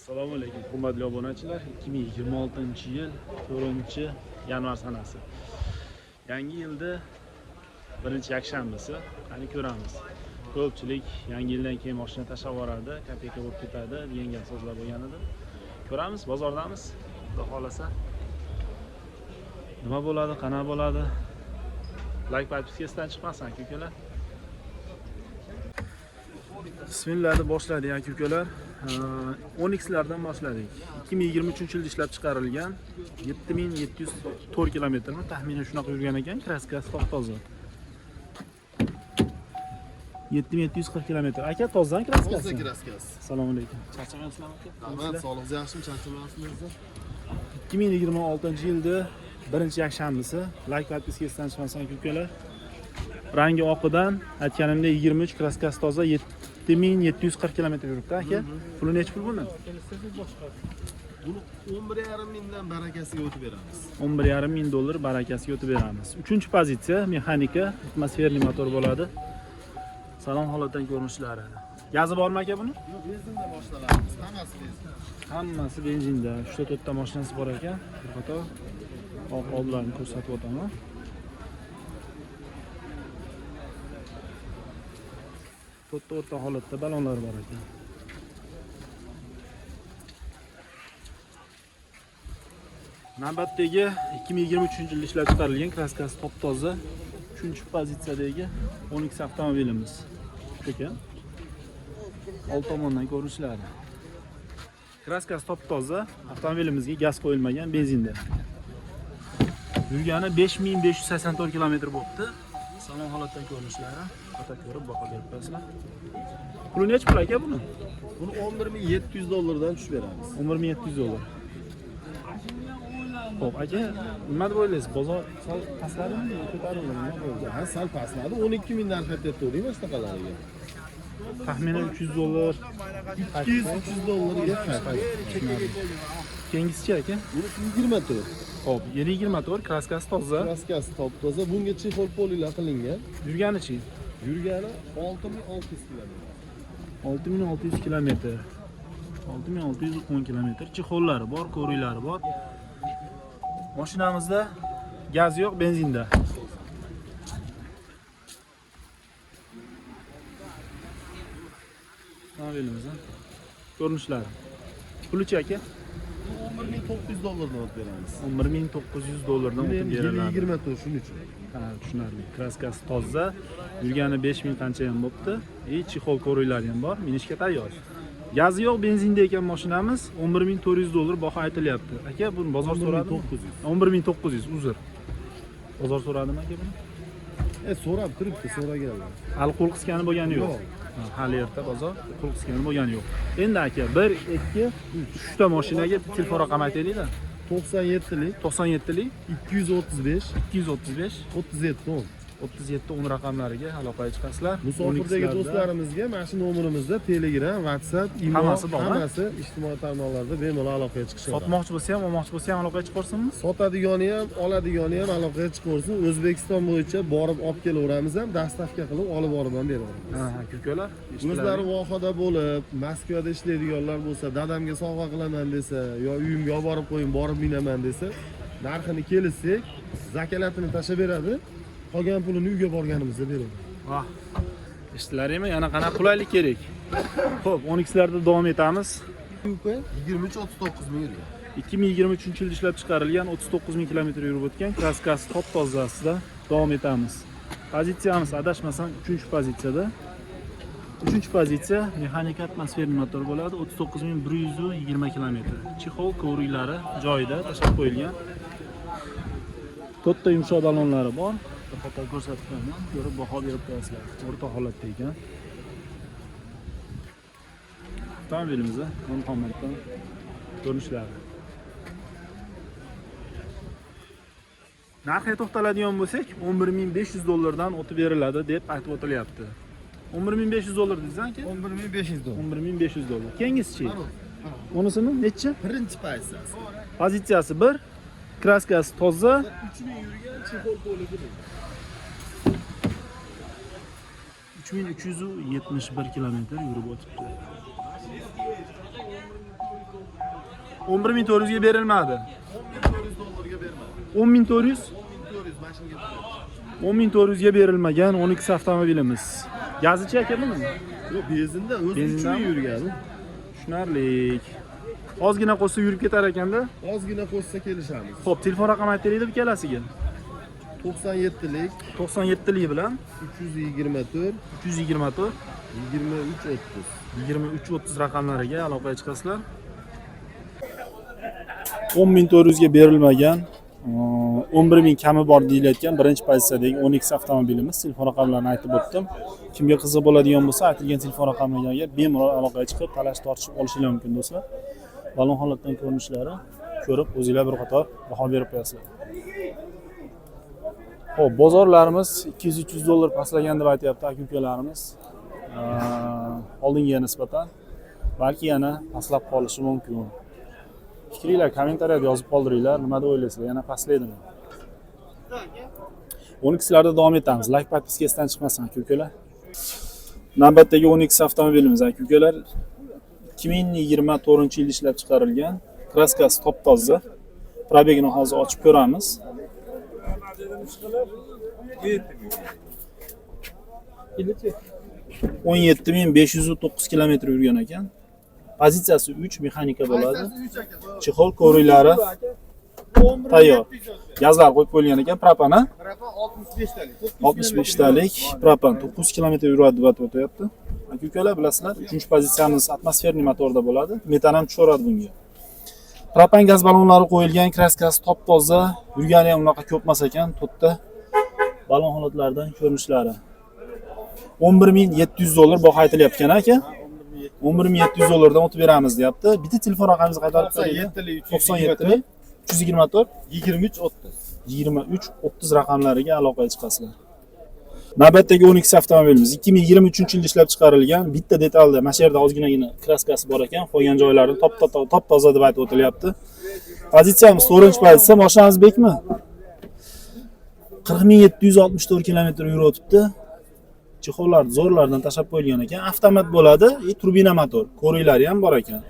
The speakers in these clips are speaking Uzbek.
Assalomu alaykum, hurmatli obunachilar. 2026-yil 4-yanvar sanasi. Yangi yilda birinchi yakshanbasi. Qani ko'ramiz. Ko'pchilik yangi yildan keyin mashina tashlab yuboradi, kopeyka bo'lib ketadi degan gap so'zlar bo'lgan edi. Ko'ramiz, bozordamiz. Xudo xolasa. Nima bo'ladi, qana bo'ladi? Like, podpiskasidan chiqmasin, aka-ukalar. Bismillah deb boshladik, aka-ukalar. Onixlardan boshladik. 2023-yilda ishlab chiqarilgan 7704 kilometrmi taxminan shunaqa yurgan ekan, kraskasi top-toza. 7740 kilometr. Aka, tozadan kraskasi. Toza kraskasi. Assalomu alaykum. Charchamayapsizlarmi aka? Rahmat, sog'lig'ingiz yaxshimi? Charchamayapsizmi? 2026-yilda birinchi yakshanbisi. Like, podpiskasidan chiqmasin, aka-ukalar. Rangi oqidan, aytganimdek 23, kraskasi toza, 7740 kilometr yuribdi aka. Puli nechi pul buni? Buni 11,5 mingdan barakasiga o'tib beramiz. 11,5 ming dollar barakasiga o'tib beramiz. Uchinchi pozitsiya mexanika, атмосферный motor bo'ladi. Salon holatdan ko'rinishlari. Gazi bormi aka buni? Yo'q, benzinda mashinalarimiz, hammasi benzin. Hammasi benzinda. 3 ta 4 ta mashinasi bor ekan. Bir qator oq oldlarini ko'rsatib o'taman. To'rtta o'rta holatda balonlar bor ekan. Navbatdagi 2023-yilda ishlab chiqarilgan, kraskasi top-toza, 3-pozitsiyadagi Onix avtomobilimiz. Shu ekan. Old tomondan ko'rinishlari. Kraskasi top-toza, avtomobilimizga gaz qo'yilmagan, benzinda. Yurgani 5584 kilometr bo'libdi. Salon holatdan ko'rinishlari, xato ko'rib baho berib qo'yasizlar. Puli nechi pul aka buni? Buni 11,700 dollardan tushib beramiz. 11 700 dollar. Xo'p, aka, nima deb o'ylaysiz? Bozor sal pastladimi, ko'tarildimi? Nima bo'ldi? Ha, sal pastladi. 12 ming narx aytayotgandik mana shunaqalariga. Taxminan 300 dollar. 200-300 dollarga. Keyingisichi aka? Bunisi 24. Xo'p, 24, kraskasi toza. Kraskasi top-toza. Bunga chexol polilar qilingan. Yurganichi? Yurgani 6600 kilometr. 6600 kilometr. 6610 kilometr. Chexollari bor, ko'riklari bor. Mashinamizda gaz yo'q, benzinda. Avtomobilimizning ko'rinishlari. Pulichi aka? 11,900 dollardan o'tib beramiz. 11 900 dollardan Buni o'tib ham yili beriladi. 24 shuning uchun. Ha, tushunarli. Kraskasi toza, yurgani 5000 qancha ham bo'pti. И chexol ko'riklari ham bor, minishga tayyor. Gazi yo'q, benzinda ekan mashinamiz. 11 400 dollar baho aytilyapti. Aka, buni bozor so'radimi? 11 900. 11 900, uzr. Bozor so'radimi aka buni? So'rab turibdi, so'raganlar. Hali qo'l qisgani bo'lgani yo'q. Yo'q. Ha, hali erta bozor, qo'l qisgani bo'lgani yo'q. Endi aka, 1, 2, 3 ta mashinaga telefon raqami aytaylik-da. 97lik 97lik 235 235 37 10. 37 10 raqamlariga aloqaga chiqasizlar. Musofirdagi 12 do'stlarimizga mana shu nomerimizda Telegram, WhatsApp, Imo Hammasi bormi? Hammasi ijtimoiy tarmoqlarda bemalol aloqaga chiqishadi. Sotmoqchi bo'lsa ham, olmoqchi bo'lsa ham aloqaga chiqarsinmi? Sotadigani ham, oladigani ham aloqaga chiqaversin. O'zbekiston bo'yicha borib olib kelaveramiz ham, dastavka qilib olib borib ham beraveramiz. Ha, aka-ukalar. O'zlari vohada bo'lib, Moskvada ishlaydiganlar bo'lsa, dadamga sovg'a qilaman desa, yo uyimga olib borib qo'ying, borib minaman desa, narxini kelishsak, zakalatini tashlab beradi, qolgan pulini uyga borganimizda beradi. Vah. Eshitilaringmi? Yana qanaqa qulaylik kerak? Xo'p, 12larda davom etamiz. 23-39 ming yurgan. 2023-yilda ishlab chiqarilgan, 39 ming kilometr yurib o'tgan, kraskasi top tozasida davom etamiz. Pozitsiyamiz adashmasam 3-pozitsiyada. 3-pozitsiya mexanika атмосферный motor bo'ladi, 39 120 kilometr. Chexol ko'riklari joyida tashlab qo'yilgan. To'rtta yumshoq balonlari bor. Bir qator ko'rsatib qo'yaman, ko'rib baho berib qo'yasizlar. O'rta holatda ekan. Avtomobilimizni o'ng tomondan ko'rinishlari. Narxiga to'xtaladigan bo'lsak, 11 500 dollardan o'tib beriladi deb aytib o'tilyapti. 11 500 dollar dedingiz aka? 11 500 dollar. 11 500 dollar. Keyingisichi? Unisini nechi? Birinchi pozitsiyasi. Pozitsiyasi 1, kraskasi toza, 3000 yurgan, chexol poli bilan. 3371 kilometr yurib o'tibdi. 11400 ga berilmadi. 10400 dollarga bermadi. 10400 10400 mashinga pul. 10400 ga berilmagan 12 avtomobilimiz. Gazichi aka buni? Yo'q, benzinda o'zi Benzindami? 3000 yurgan. Tushunarli. Ozgina qo'shsa yurib ketar ekanda. Ozgina qo'shsa kelishamiz. Xo'p, telefon raqami aytaylik ikkalasiga. 97lik 97lik bilan 324 324 23 30. 23 30 raqamlariga aloqaga chiqasizlar. 10400 ga berilmagan, 11000 kami bor deyilayotgan birinchi pozitsiyadagi 12 avtomobilimiz. Telefon raqamlarini aytib o'tdim. Kimga qiziq bo'ladigan bo'lsa, aytilgan telefon raqamlariga bemalol aloqaga chiqib, talash tortishib olishinglar mumkin do'stlar. Balon holatdan ko'rinishlari ko'rib, o'zinglar bir qator baho berib qo'yasizlar. Xo'p, bozorlarimiz 200-300 dollar pastlagan deb aytyapti aka-ukalarimiz. Oldingiga nisbatan balki yana pastlab qolishi mumkin. Fikringlar kommentariyada yozib qoldiringlar. Nima deb o'ylaysizlar? Yana pastlaydimi? 12larda davom etamiz. Like, подписка esdan chiqmasin aka-ukalar. Navbatdagi 12 avtomobilimiz aka-ukalar 2024-yilda ishlab chiqarilgan. Kraskasi top-toza. Пробег ini hozir ochib ko'ramiz. 17509 kilometr yurgan ekan. Pozitsiyasi 3 mexanika bo'ladi. Чехол kovriklari tayyor. Gazlar qo'yib qo'yilgan ekan, propan a? Propan 65 talik. 65 talik propan 9 kilometr yuradi deb aytib o'tyapti. Aka ukalar bilasizlar, 3-pozitsiyamiz атмосферный motorda bo'ladi. Metan ham tushaveradi bunga. Propan gaz ballonlari qo'yilgan, kraskasi top-toza, yurgani ham unaqa ko'p emas ekan, to'rtta balon holatlaridan ko'rinishlari. 11700 dollar baho aytilyapti ekan aka. 11700 dollardan o'tib beramiz deyapti. Bitta telefon raqamingizni qaytarib qo'ying. 97lik 97 324 23 30. 23 30 raqamlariga aloqaga chiqasizlar. Navbatdagi 12 avtomobilimiz 2023-yilda ishlab chiqarilgan. Bitta detalda mana shu yerda ozginagina kraskasi bor ekan, qolgan joylari top toza deb aytib o'tilyapti. Pozitsiyamiz 4-pozitsiya, mashinamiz bekmi? 40764 kilometr yurib o'tibdi. Чехол lar zo'rlardan tashlab qo'yilgan ekan. Avtomat bo'ladi, и turbina motor. Ko'riklari ham bor ekan.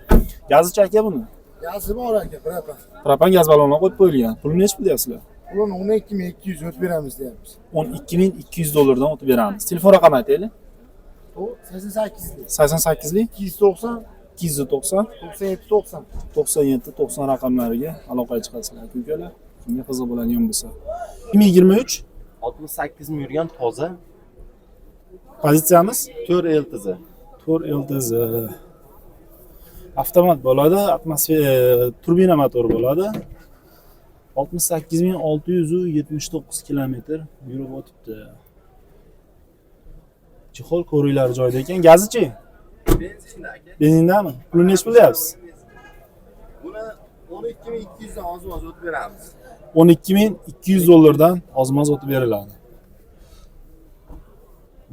Gazichi aka buni? Gazi bor aka, propan. Propan gaz ballonlar qo'yib qo'yilgan. Puli nechi pul deyapsizlar? Pulini 12200 o'tib beramiz deyapmiz. 12200 dollardan o'tib beramiz. Telefon raqami aytaylik. 88lik 88lik 290 290 97 90. 97 90 raqamlariga aloqaga chiqasizlar aka ukalar. Kimga qiziq bo'ladigan bo'lsa. 2023 68 ming yurgan toza pozitsiyamiz 4 LTZ. 4 LTZ. Avtomat bo'ladi, atmosfera turbina motor bo'ladi. 68679 kilometr yurib o'tibdi. Чехол ko'riklari joyida ekan. Gazichi? Benzinda aka. Benzindami? Puli nechi pul deyapsiz? Buni 12200 dan ozmoz o'tib beramiz. 12200 dollardan ozmoz o'tib beriladi.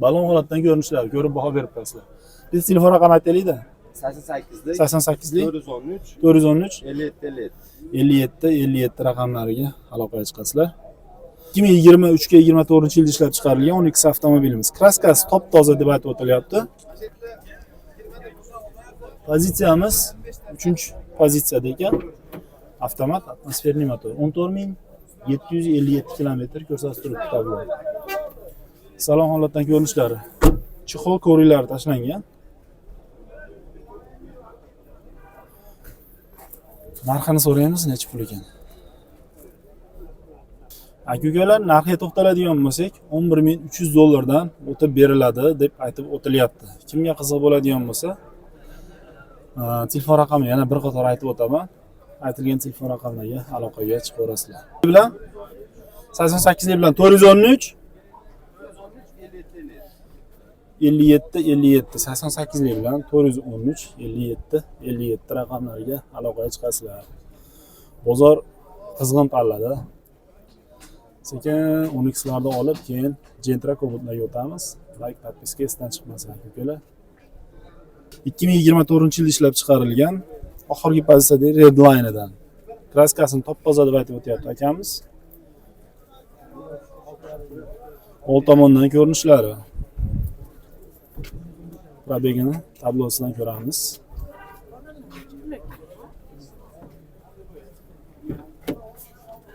Balon holatdan ko'rinishlari ko'rib baho berib qo'yasizlar. Biz telefon raqami aytaylik-da. 88lik 88lik 413 413 57 57. 57 57 raqamlariga aloqaga chiqasizlar. 2023 ga 24 yilda ishlab chiqarilgan 12 avtomobilimiz. Kraskasi top toza deb aytib o'tilyapti. Pozitsiyamiz 3-pozitsiyada ekan. Avtomat атмосферный motor 14757 kilometr ko'rsatib turibdi tablo. Salon holatdan ko'rinishlari. Чехол ko'riklari tashlangan. Narxini so'raymiz, necha pul ekan. Aka ukalar, narxiga to'xtaladigan bo'lsak, 11300 dollardan o'tib beriladi deb aytib o'tilyapti. Kimga qiziq bo'ladigan bo'lsa, telefon raqamini yana bir qator aytib o'taman. Aytilgan telefon raqamlariga aloqaga chiqaverasizlar. Bilan 88 bilan 413 57 57 88 bilan 413 57 57 raqamlariga aloqaga chiqasizlar. Bozor qizg'in pallada. Sekin 12 larni olib, keyin Gentra Cobaltlarga o'tamiz. Like, подписка esdan chiqmasin aka ukalar. 2024-yilda ishlab chiqarilgan oxirgi pozitsiyadagi Redline'dan. Kraskasini top toza deb aytib o'tyapti akamiz. Old tomondan ko'rinishlari. Пробег ini tablosidan ko'ramiz.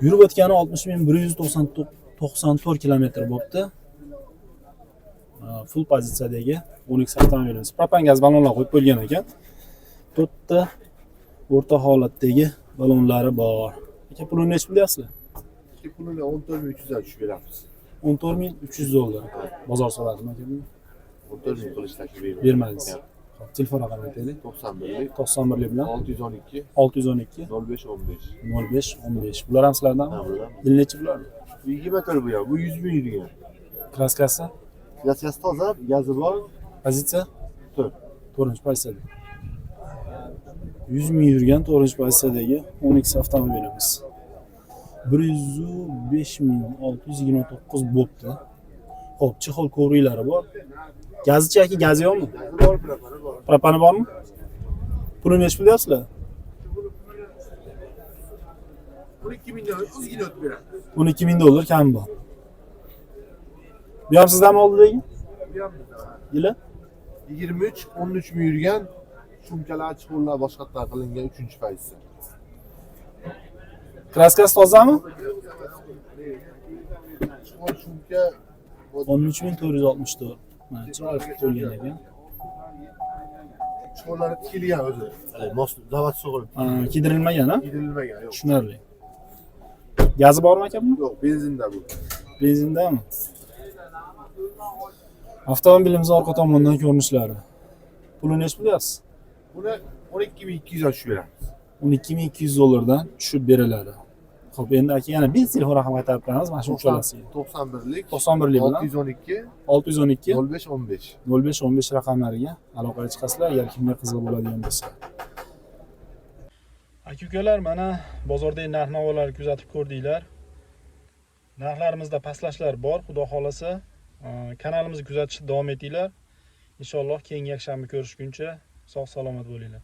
Yurib o'tgani 60 194 kilometr bo'libdi. Full pozitsiyadagi Onix avtomobilimiz. Propan gaz ballonlar qo'yib qo'yilgan ekan. To'rtta o'rta holatdagi ballonlari bor. Aka, pulini nechi pul deyapsizlar? Pulini 14 300dan tushib beramiz. 14 300 dollar. Bozor soladimi, aka buni? 14 000 qilish taklif beramiz. Bermadingiz. Xo'p, telefon raqamini aytaylik. 91lik 91lik bilan 612 612 05 15. 05 15. Bular ham sizlardanmi? Ha, bular. Yil nechi bular? Bu 24, bu ham. Bu 100 ming yurgan. Краска si? Kraskasi toza, gazi bor. Pozitsiya? 4. To'rtinchi pozitsiyada. 100 ming yurgan, to'rtinchi pozitsiyadagi Onix avtomobilimiz. 105 629 bo'pti. Xo'p, чехол, коврик lari bor. Gazichi, aka, gazi yo'qmi? Gazi bor, propani bor. Propani bormi? Puli nechi pul deyapsizlar? 12 mingdan ozgina o'tib beramiz. 12 ming dollar kami bor. Bu ham sizdanmi oldidagi? Bu ham bizdan. Yili? 23, 13 ming yurgan, шумка lar, чехол lar boshqatdan qilingan, 3 pozitsiya. Краска si tozami? Чехол, шумка. 13 464. Mana, chiroyli qilib qo'yilgan ekan. Чехол lari tikilgan o'zi. Hali mos zavod qilib. Ha, kiydirilmagan, ha? Kiydirilmagan, yo'q. Tushunarli. Gazi bormi, aka, buni? Yo'q, benzinda bu. Benzindami? Avtomobilimiz orqa tomondan ko'rinishlari. Puli nechi pul deyapsiz? Buni 12 200 dan tushib beramiz. 12 200 dollardan tushib beriladi. Xo'p, endi, aka, yana bir telefon raqam qaytarib qo'yamiz mana shu uchalasiga. 91lik 91lik bilan 612 612 05 15. 05 15 raqamlariga aloqaga chiqasizlar, agar kimga qiziq bo'ladigan bo'lsa. Aka ukalar, mana bozordagi narx navolarni kuzatib ko'rdinglar. Narxlarimizda pastlashlar bor, xudo xohlasa. Kanalimizni kuzatishda davom etinglar. Inshaalloh keyingi yakshanba ko'rishguncha sog' salomat bo'linglar.